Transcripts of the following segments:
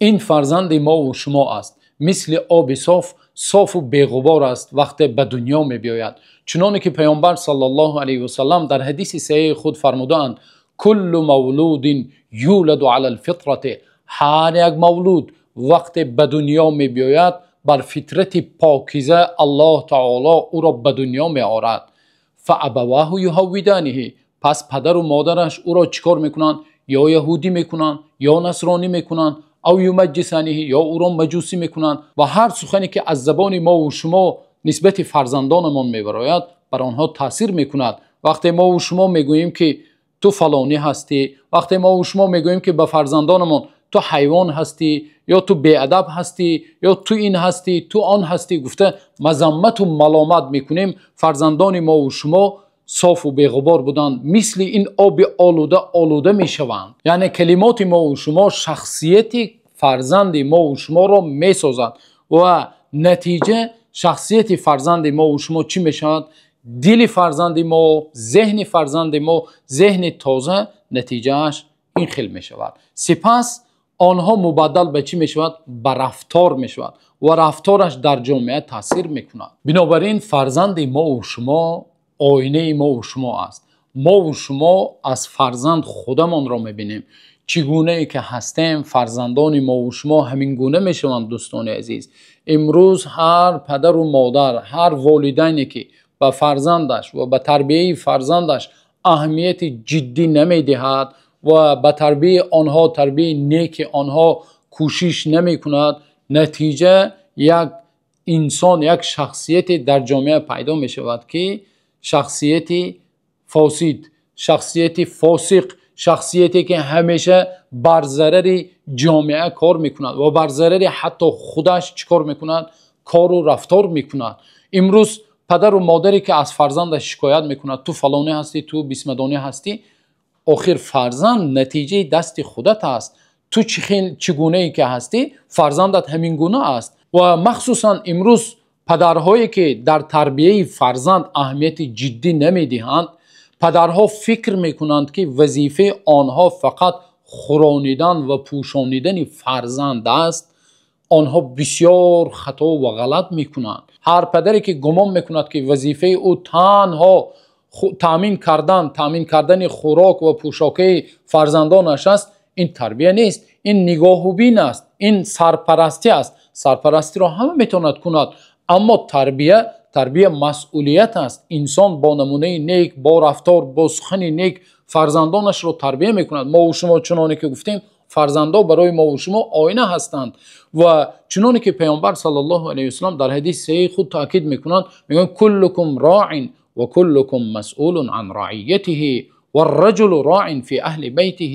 Ин фарзанди мо ва шумо аст, мисли оби соф, соф ва бегубор аст вақте ба дунё меояд. Чунонки Паёмбар саллаллоҳу алайҳи васаллам дар ҳадиси саҳеҳи худ фармудаанд: كل مولود يولد على الفطرة. Ҳар як мавлуд вақте ба дунё меояд, бар фитрати покиза Аллоҳ таъоло ӯро ба дунё меорад. فأبواه يهودانه. Пас падару модараш ӯро чӣ кор мекунанд? Ё яҳудӣ мекунанд, ё насронӣ мекунанд, أو يمجسانه, ё ӯро маҷусӣ мекунанд. Ва ҳар сухане ки аз забони мо ва шумо нисбат ба фарзандонамон мебарояд, бар онҳо таъсир мекунад. Вақте мо ва шумо мегӯем, ки ту фалонӣ ҳастӣ, вақте мо ва шумо мегӯем, ки ба фарзандонамон ту ҳайвон ҳастӣ, ё ту беадаб ҳастӣ, ё ту ин ҳастӣ, ту он ҳастӣ, гуфта мазаммат ва маломат мекунем, фарзандони мо ва шумо соф ва бегубор буданд, мисли ин оби олуда олуда мешаванд. Яъне калимоти мо ва шумо шахсияти фарзанди мо ва шуморо месозад ва натиҷаи шахсияти фарзанди мо ва шумо чӣ мешавад? Дили фарзанди мо, зеҳни фарзанди мо, зеҳни тоза, натиҷааш ин хел мешавад. Сипас онҳо мубаддал ба чӣ мешавад? Ба рафтор мешавад ва рафтораш дар ҷомеа таъсир мекунад. Бинобар ин фарзанди мо ва шумо оинаи мо ва шумо аст. Мо ва шумо аз фарзанд худамонро мебинем. Чӣ гуна ки ҳастем, фарзандони мо ва шумо ҳамин гуна мешаванд. Дӯстони азиз, имрӯз ҳар падару модар, ҳар волидайне ки ба фарзандаш ва ба тарбияти фарзандаш аҳамияти ҷиддӣ намедиҳад ва ба тарбияти онҳо, тарбияти неки онҳо кӯшиш намекунад, натиҷа як инсон, як шахсият дар ҷомеа пайдо мешавад, ки шахсияти фосид, шахсияти фосиқ, шахсияте ки ҳамеша бар зарари ҷомеа кор мекунад ва бар зарари ҳатто худаш чӣ кор мекунад? Кору рафтор мекунад. Имрӯз падару модаре ки аз фарзандаш шикоят мекунад: ту фалонӣ ҳастӣ, ту бисмадонӣ ҳастӣ, охир фарзанд натиҷаи дасти худат аст. Ту чӣ гунае ки ҳастӣ, фарзандат ҳамин гуна аст. Ва махсусан имрӯз падарҳое ки дар тарбияти фарзанд аҳамияти ҷиддӣ намедиҳанд, падарҳо фикр мекунанд, ки вазифаи онҳо фақат хӯронидан ва пӯшонидани фарзанд аст. Онҳо бисёр хато ва ғалат мекунанд. Ҳар падаре ки гумон мекунад, ки вазифаи ӯ танҳо таъмин кардани хӯрок ва пӯшоки фарзандонаш аст, ин тарбия нест, ин нигоҳубин аст, ин сарпарастӣ аст. Сарпарастиро ҳама метавонад кунад, аммо тарбия масъулият аст. Инсон бо намунаи нек, бо рафтор, бо сухани нек фарзандонашро тарбия мекунад. Мо ва шумо чуноне ки гуфтем, фарзандон барои мо ва шумо оина ҳастанд. Ва чуноне ки Паёмбар саллаллоҳу алайҳи васаллам дар ҳадиси саҳеҳи худ таъкид мекунанд, мегӯянд: كلكم راع وكلكم مسؤول عن رعيته والرجل راع في أهل بيته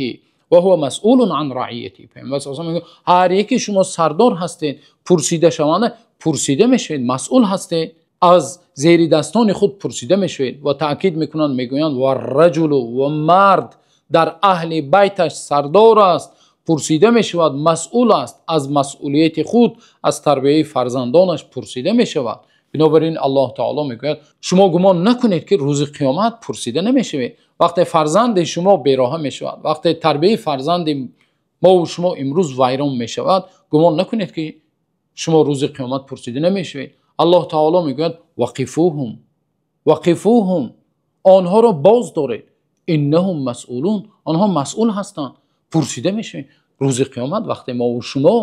وهو مسؤول عن رعيته. Паёмбар саллаллоҳу алайҳи васаллам мегӯяд: ҳар яки шумо сардор ҳастед, пурсида шаванда, пурсида мешавед, масъул ҳастед, аз зери дастони худ пурсида мешавед. Ва таъкид мекунанд, мегӯянд: والرجل, ва мард дар аҳли байташ сардор аст, пурсида мешавад, масъул аст, аз масъулияти худ, аз тарбияти фарзандонаш пурсида мешавад. Бинобар ин Аллоҳ таъоло мегӯяд: шумо гумон накунед, ки рӯзи қиёмат пурсида намешавед. Вақте фарзанди шумо бероҳа мешавад, вақте тарбияти фарзанди мо ва шумо имрӯз вайрон мешавад, гумон накунед, ки шумо рӯзи қиёмат пурсида намешавед. Аллоҳ таъоло мегӯяд: وقفوهم وقفوهم, онҳоро боз доред, إنهم مسئولون, онҳо масъул ҳастанд, пурсида мешавед. Рӯзи қиёмат вақте мо ва шумо,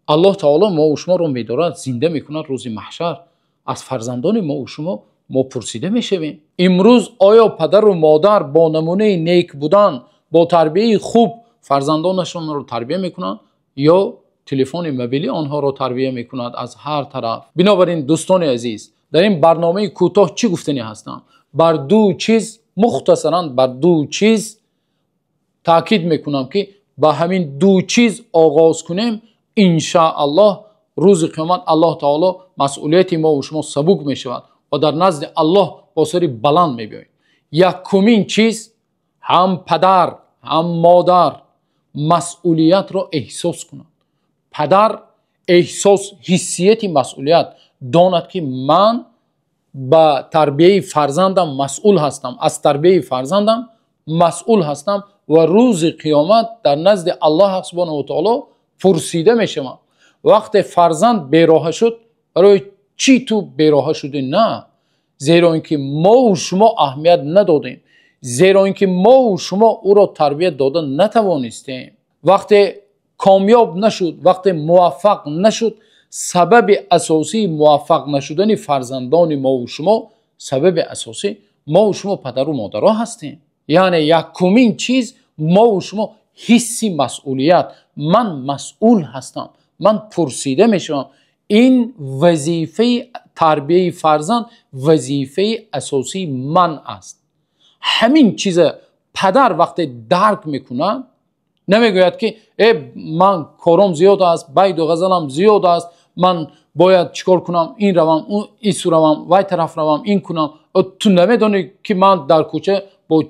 Аллоҳ таъоло мо ва шуморо медорад, зинда мекунад, рӯзи маҳшар аз фарзандони мо ва шумо мо пурсида мешавем. Имрӯз оё падару модар бо намунаи нек будан, бо тарбияи хуб фарзандонашонро тарбия мекунанд, ё телефони мобилӣ онҳоро тарбия мекунад аз ҳар тараф? Бинобар ин, дӯстони азиз, дар ин барномаи кӯтоҳ чӣ гуфтанӣ ҳастам? Бар ду чиз, мухтасаран бар ду чиз таъкид мекунам, ки ба ҳамин ду чиз оғоз кунем, иншааллоҳ рӯзи қиёмат Аллоҳ таъоло масъулияти мо ва шумо сабук мешавад ва дар назди Аллоҳ бо сари баланд мебиёем. Якумин чиз, ҳам падар, ҳам модар масъулиятро эҳсос кунанд. Падар эҳсос, ҳиссияти масъулият донад, ки ман ба тарбияи фарзандам масъул ҳастам, аз тарбияи фарзандам масъул ҳастам ва рӯзи қиёмат дар назди Аллоҳ субҳонаҳу ва таъоло Пурсида мешавам. Вақте фарзанд бероҳа шуд, барои чӣ ту бероҳа шудӣ? На, зеро ин ки мову шумо аҳамият надодем, зеро ин ки мову шумо ӯро тарбият дода натавонистем. Вақте комёб нашуд, вақте муваффақ нашуд, сабаби асосии муваффақ нашудани фарзандони мову шумо, сабаби асосӣ мову шумо падару модаро ҳастем. Яъне якумин чиз, мову шумо ҳисси масъулият, ман масъул ҳастам, ман пурсида мешавам. Ин вазифаи тарбияи фарзанд вазифаи асосии ман аст. Ҳамин чиза падар вақте дарк мекунад, намегӯяд ки ман кором зиёд аст, байду ғазалам зиёд аст, ман бояд чикор кунам, ин равам, ин су равам, вай тараф равам, ин кунам. Ту намедонӣ ки ман дар кӯча бо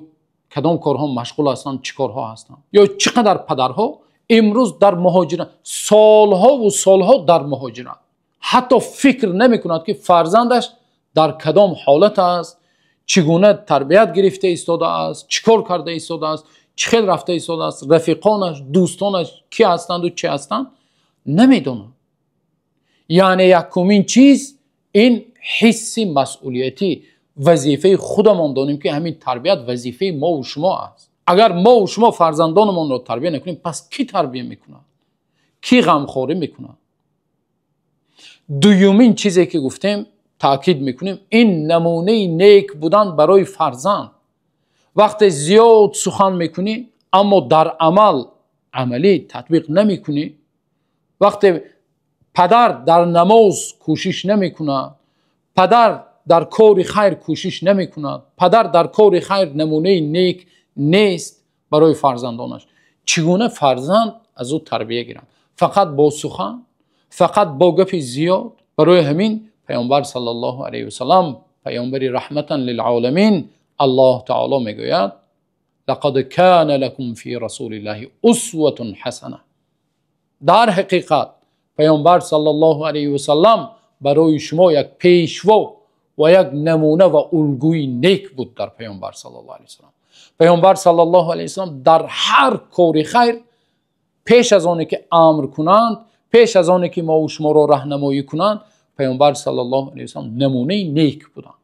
кадом корҳо машғул ҳастам, чӣ корҳо ҳастам. Ё чӣ қадар падарҳо имрӯз дар муҳоҷират, солҳову солҳо дар муҳоҷират, ҳатто фикр намекунад ки фарзандаш дар кадом ҳолат аст, чӣ гуна тарбият гирифта истодааст, чӣ кор карда истодааст, чӣ хел рафта истодааст, рафиқонаш, дӯстонаш кӣ ҳастанду чӣ ҳастанд, намедонад. Яъне якумин чиз ин ҳисси масъулиятӣ, вазифаи худамон донем ки ҳамин тарбият вазифаи мову шумо аст. Агар мову шумо фарзандонамонро тарбия накунем, пас кӣ тарбия мекунад? Кӣ ғамхорӣ мекунад? Дуюмин чизе ки гуфтем, таъкид мекунем, ин намунаи нек будан барои фарзанд. Вақте зиёд сухан мекунӣ, аммо дар амал амалӣ татбиқ намекунӣ, вақте падар дар намоз кӯшиш намекунад, падар дар кори хайр кӯшиш намекунад, падар дар кори хайр намунаи нек нест барои фарзандонаш, чӣ гуна фарзанд аз ӯ тарбия гирад? Фақат бо сухан, фақат бо гапи зиёд. Барои ҳамин паёмбар саллаллоҳу алайҳи васаллам, паёмбари раҳматан лилъоламин, аллоҳ таоло мегӯяд: лақад кана лакум фи расулиллаҳи усватун ҳасана. Дар ҳақиқат паёмбар саллаллоҳу алайҳи васаллам барои шумо як пешво ва як намуна ва улгӯи нек буд. Дар паёмбар саллаллоҳу алайҳи васаллам, паёмбар саллаллоҳу алайҳи васаллам дар ҳар кори хайр пеш аз оне ки амр кунанд, пеш аз оне ки мову шуморо раҳнамоӣ кунанд, паёмбар саллаллоҳу алайҳи васаллам намунаи нек буданд.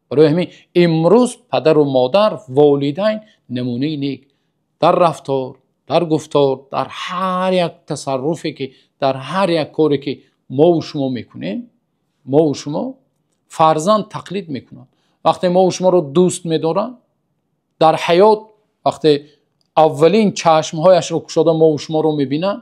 Барои ҳамин имрӯз падару модар, волидайн намунаи нек дар рафтор, дар гуфтор, дар ҳар як тасарруфе ки, дар ҳар як коре ки мову шумо мекунем, мову шумо фарзанд тақлид мекунад. Вақте мову шуморо дӯст медорад дар ҳаёт, вақте аввалин чашмҳояшро кушода мову шуморо мебинад,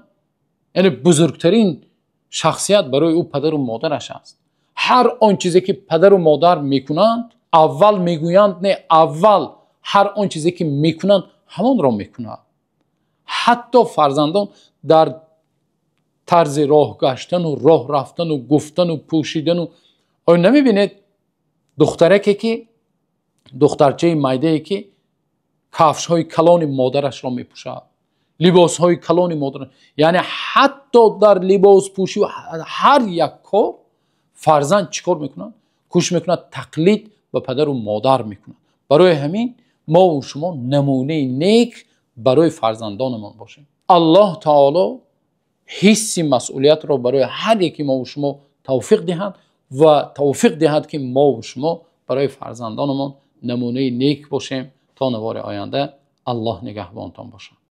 яъне бузургтарин шахсият барои ӯ падару модараш аст. Ҳар он чизе ки падару модар мекунанд, аввал мегӯянд, не, аввал ҳар он чизе ки мекунанд, ҳамонро мекунад. Ҳатто фарзандон дар тарзи роҳ гаштану роҳ рафтану гуфтану пӯшидану, оё намебинед духтараке ки, духтарчаи майдае ки кафшҳои калони модарашро мепӯшад, либосҳои калони модар, яъне ҳатто дар либоспӯшӣ ҳар як кор фарзанд чӣ кор мекунад? Кӯшиш мекунад, тақлид ба падару модар мекунад. Барои ҳамин мову шумо намунаи нек барои фарзандонамон бошем. Аллоҳ таоло ҳисси масъулиятро барои ҳар яки мову шумо тавфиқ диҳад ва тавфиқ диҳад ки мову шумо барои фарзандонамон намунаи нек бошем. То навори оянда Аллоҳ нигаҳбонтон бошад.